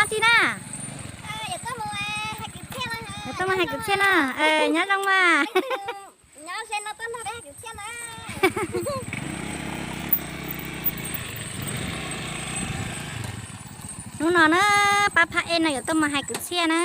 Tsis na, yog tuaj mus hais kwv txhiaj na, nyob zoo mas. Hnub no na, pab phab ej no yuav tuaj mus hais kwv txhiaj na.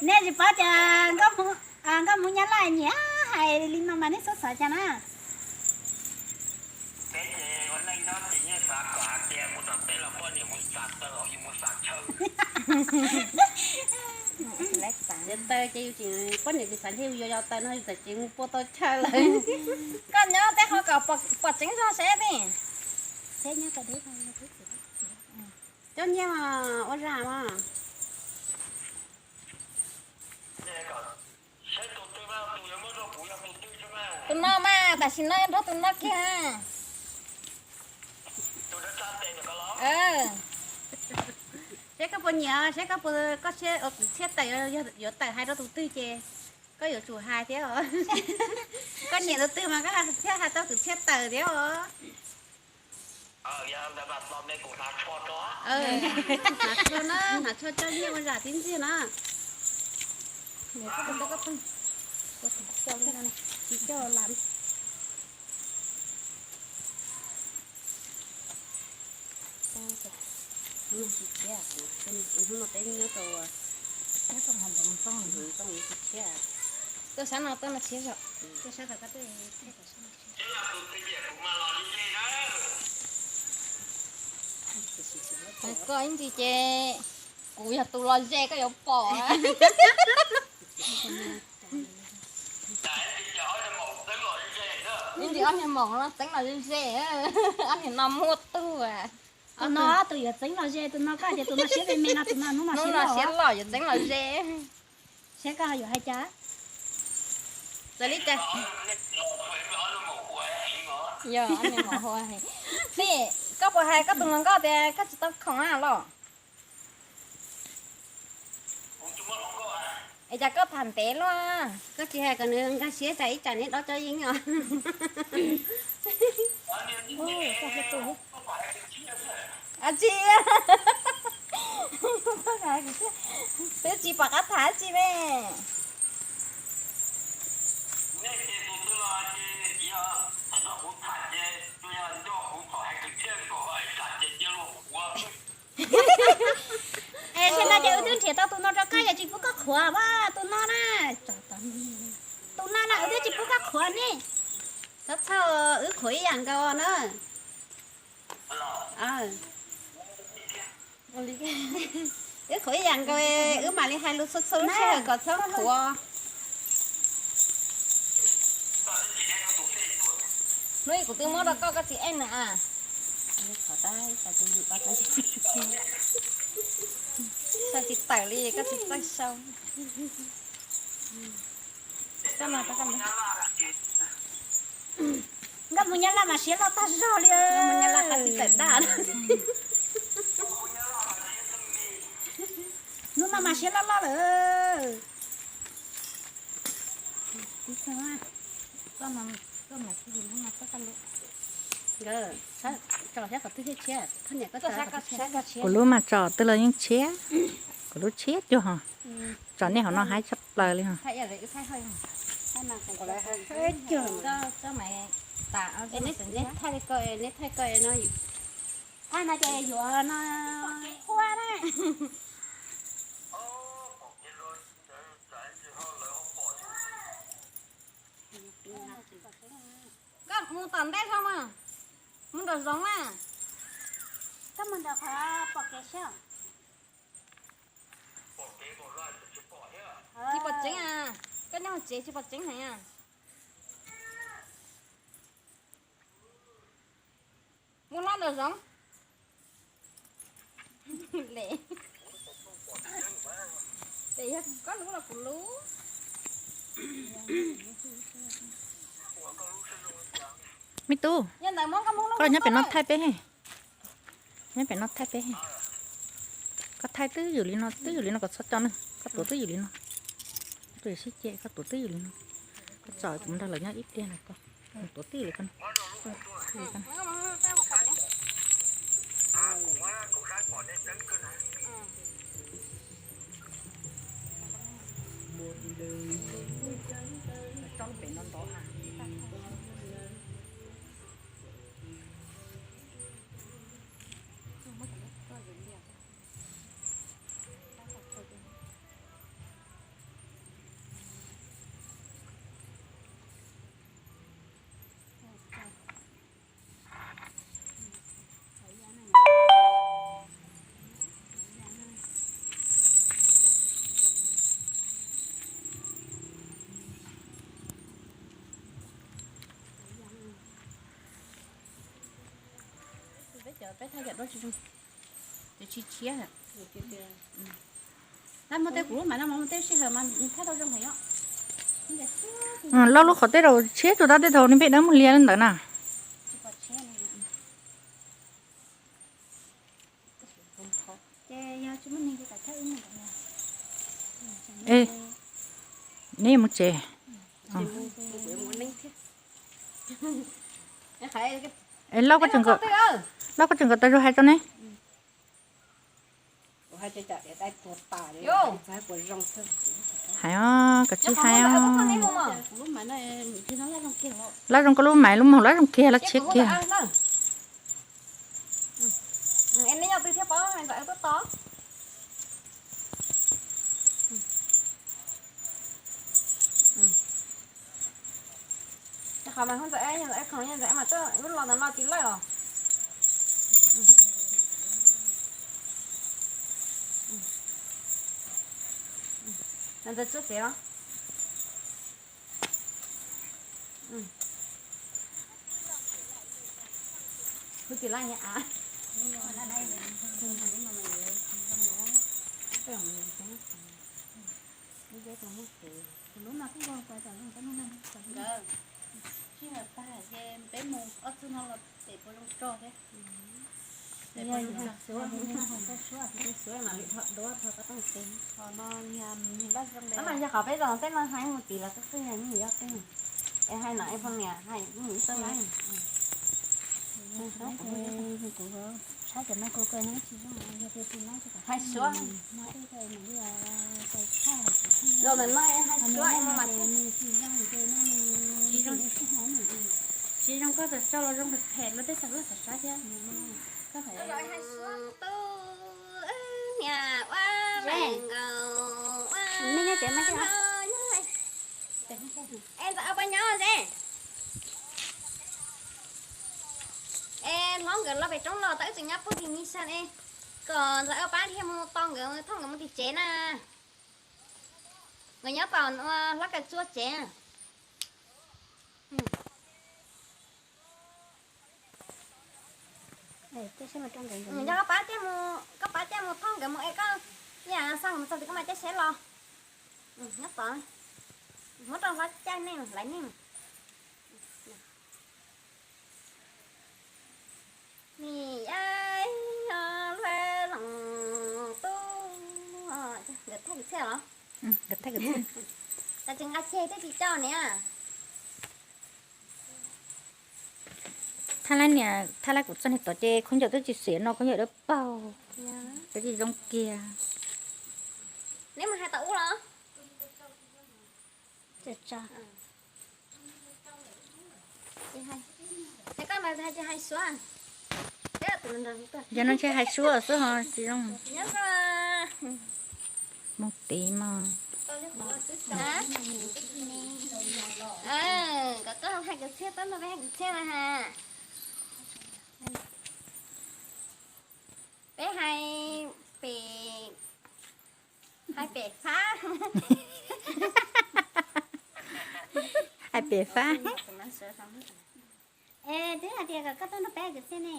Nej tsis paub tias nkauj hmoob Nyab Laj nyiam hais li no mas nej xub xav cas na. Yog taws ces yus tseem poj niam tsis xav ntshe yus yuav yog taws no yus txawm tsis mus pua tau chaw lawm. Koj nyob tej qhov kom pom tseeb zog seb ne. Coj nyiaj ua zam mas. Tus no mas tam sim no nrog tus no kiag. Seb koj puas nyiam, seb koj puas, koj siab ua kwv txhiaj tawm, yuav tawm hais rau tus twg ces koj yuav tsum hais thiab os. Koj nyiam tus twg mas koj thiaj hais tau kwv txhiaj tawm thiab os. Hnav tsho na, hnav tsho coj nyiaj ua zam tib ntxiag na. Hnub no peb nyob rau, nyob rau hauv ntoo tsis tshiab. Tuaj sab no tuaj no tshiab zog. Tuaj sab tom koj tuaj. Koj ib ntsis ces kuv yog tus los ze koj yuav pom. Ib ntsis ob niag maum no txeeb los ze ze, ob niag no muaj tug. Tus no tus yuav txeeb los ze, tus no koj tias tus no siab me me no, tus no hnub no siab loj yuav txeeb los ze. Seb koj yuav hais cas. Txawm li cas. Yog, tej koj puas hais koj tus hluas nkauj tias koj tsis tau khoom na los? Es cas koj tham ntev luaj? Koj tsis hais kom nws nkag siab tsam ib tsam neb dob cov yeeb os. Tsis, twb tsis pom qab tham tsi me. Es tam no ces wb twb nrhiav tau tus no rau koj, yog tsis pub koj qhuav mas tus no na. Tus no na wb twb tsis pub koj qhuav ne. Txhob txhawj, wb qhuav ib yam nkaus na. Wb qhuav ib yam nkaus, wb mam li hais lus txhua txhua lub sij hawm kom txhob qhuav. Hnub ib kuv twb muab rau koj, koj tsis eej na. Sau tsis tawm li, koj tsis txawj sau. Nkauj Hmoob Nyab Laj mas siab loj tag zog li. Nkauj Hmoob Nyab Laj qab tsis tawm daj. Hnub no mas siab loj loj lawm. Kuv lub mas tso twb los yeej tshiab, kuv lub tshiab cuag ho. Tso nej hauv no haib tshaj plaws li ho. Neb thaij ko, neb thaij ko no. Thaij no ces yuav no qhua na. Koj mus tom ntej zog mas, mus nraum zoov mas. Koj mus nraum qhov pom kev seb. Tsis pom tseeb a, koj nyob hauv tsev tsis pom tseeb heev a. Mus hlo nraum zoov. Koj lub los kuv lub. Me tub, koj nyob pem no thaij peb. Nyob pem no thaij peb. Koj thaij twb ywm li no, twb ywm li no kom txhob coj ne. Koj tuav twb ywm li no. Koj tuav sib ce, koj tuav twb ywm li no. Koj tsom tus nrog lawv nyob ib pliag na koj. Tuav twb ywm li koj. Peb cov peb thaj yam dua tsis zoo, ces tsis tshiab. Lawv muaj tej kuv lub mas no mas muaj tej sij hawm mas thaj tau zoo heev os. Loj lub qhov tej rau tshiab tsuas tab tej thaum nws pem dawb muag lias li ntawd na. Neb mus tsev. Lauj, koj tseem kom tau zoo hais rau neb. Hais os, koj tsis hais os. Lab zoo koj lub mais lub moog lab zoo kiag lab tshiab kiag. Qhov mas hu ntxawm, ntxawm khoom, ntxawm mas tuaj lub los ntawd los tsis lawj os. Ntxawm tsuab tsev os. Hu tsis lawj av. Sij hawm tag ces peb mus ob txog no los pem puas zoo tso thiab. Suav, suav mas lwm dhau dua dhau koj tau tes. Qhov no yog qhov peb los tej no hais mus tim los koj twb yog nws yog tej. Es hais no es phooj niam hais mus ib txoj lawm. Kuv saib cov no kuv kawg no tsis zoo, yog tias tsis no tsis kom hais suav. Los ntawm no hais suav mas tsis zoo, tsis zoo koj txawm tso los zoo phem phem los tej txawm loj txawm sab thiab. Hais suav tu, niam ua me nkaus ua. Es ntxawm ua pab nyob ze. Es hlob nkawd los pem roob los tau wb tseem nyob puag tim Nyij Sab es kom ntxawm ua pab dhia mus tos nkawd thooj nkawd mus tim tsev na. Nkawd nyob tom hlob Kaws Txuas tsev. Yog koj pab coj mus, koj pab coj mus thooj nkawd mus es koj, yam xav mus txog tim koj mas caij tsheb los. Nyob tod, muab rau hlob caij nej hlais nej. Nim yog luag loos tub, nkawd thaij kwv txhiaj los? Nkawd thaij kwv txhiaj. Cas tsis nqa ceg thiab tsis coj niam? Thaj lab niam, thaj lab kuv txoj niag tod ces khaub ncaws twb tsis xiav no, khaub ncaws dawb paug, twb tsis zoo kiag. Neb mus hais tau ub los? Yog no ntshe hais suab xwb ho tsis zoo. Mus tiv mog. Kom koj hais kwv txhiaj, tau no peb hais kwv txhiaj na ha. Peb hais pem, hais pem fab. Hais pem fab. Es twb hais tias kom koj tuaj nrog peb hais kwv txhiaj ne.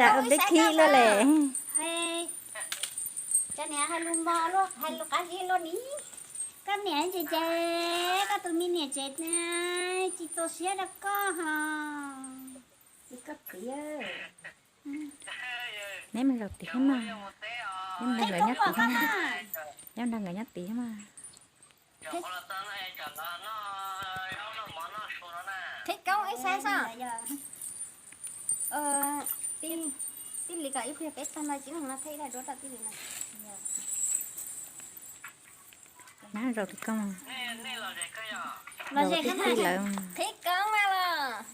Cas ua peb khib luaj li. Cov niam hais lus mos luaj, hais lus qab zib luaj ni. Koj niam tsev ces, koj tus me niam tsev tsis txaus siab rau koj hos. Neb mus zaum tid thiab mas. Neb mus nrog nkawd nyob tid thiab mas. Neb mus nrog nkawd nyob tid thiab mas. Qhib koob ib saib xwb. Tij Lis kom ib pliag peb tag no tsis leeg no thiaj ib daim duab rau tij Lis no. Nab zaum li koj. Los ze koj tij lawv. Qhib koob mas los.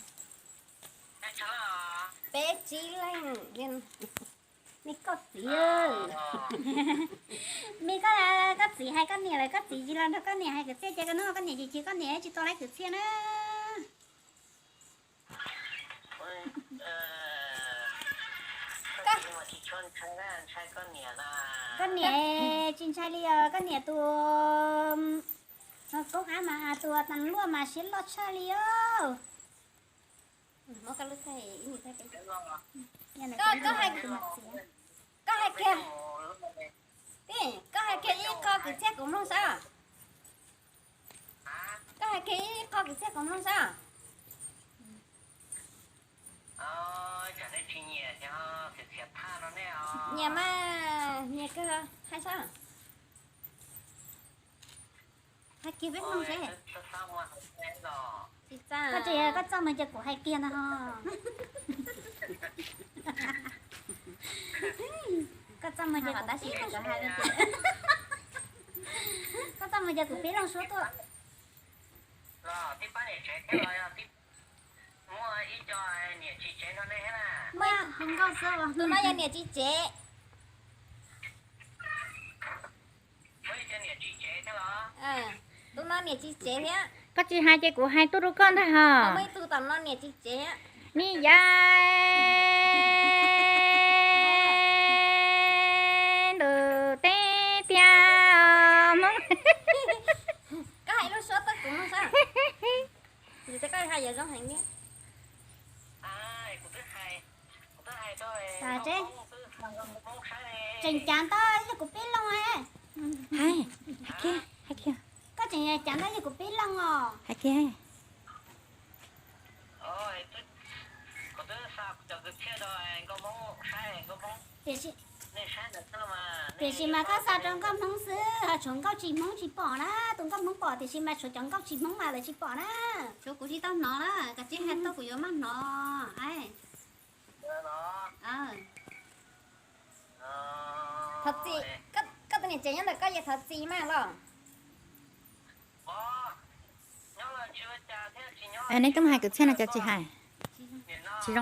Peb tsib leeg. Me koj txiv, me koj, koj txiv hais koj niam lawm, koj txiv tsis los nrog koj niam hais kwv txhiaj ces koj hnub koj niam tsis chwv koj niam tsis tau lawv kwv txhiaj na. Koj niam tsis ntshai li os, koj niam tus koob ab mas tus tas luaj mas siab loj tshaj li os. Koj hais kiag, koj hais kiag ib qho kwv txhiaj kuv mloog saib. Koj hais kiag ib qho kwv txhiaj kuv mloog saib. Nyiam mas, nyiam kawg, hais saib. Hais kiag peb mloog seb. Koj tsis, koj txaj muag ces kuv hais kiag ntag ho. Koj txaj muag ces kuv pib, koj txaj muag ces kuv pib looj suab tuaj. Muaj ib co niam tsis tsev no ne. Tus no yog niam tsis tsev. Tus no niam tsis tsev thiab. Koj tsis hais ces kuv hais tuaj rau koj ntag ho. Muaj ib tug tom no niam tsis tsev thiab. Ni yai ntawm teb tiag Hmoob. Koj hais lub suab tuaj kuv mloog saib. Yus twb hais yuav zoo heev thiab. Tseem cav ntau yog kuv pib looj. Hais, hais kiag, hais kiag. Koj tseem cav ntau yog kuv pib looj os. Hais kiag. Tiam sis mas koj xa rau nkauj Hmoob xwb, ho tshuav nkauj tsis Hmoob tsis pom na, tus nkauj Hmoob pom tiam sis mas tshuav cov nkauj tsis Hmoob mas lawv tsis pom na. Tshuav kuv tsis tau hnov na, koj tsis hais tuaj kuv yuav maj hnov. Thov txim, koj tus niam tsev nyob ntawm koj yog thov txim mas los. Neb twb mus hais kwv txhiaj no cov tsis hais.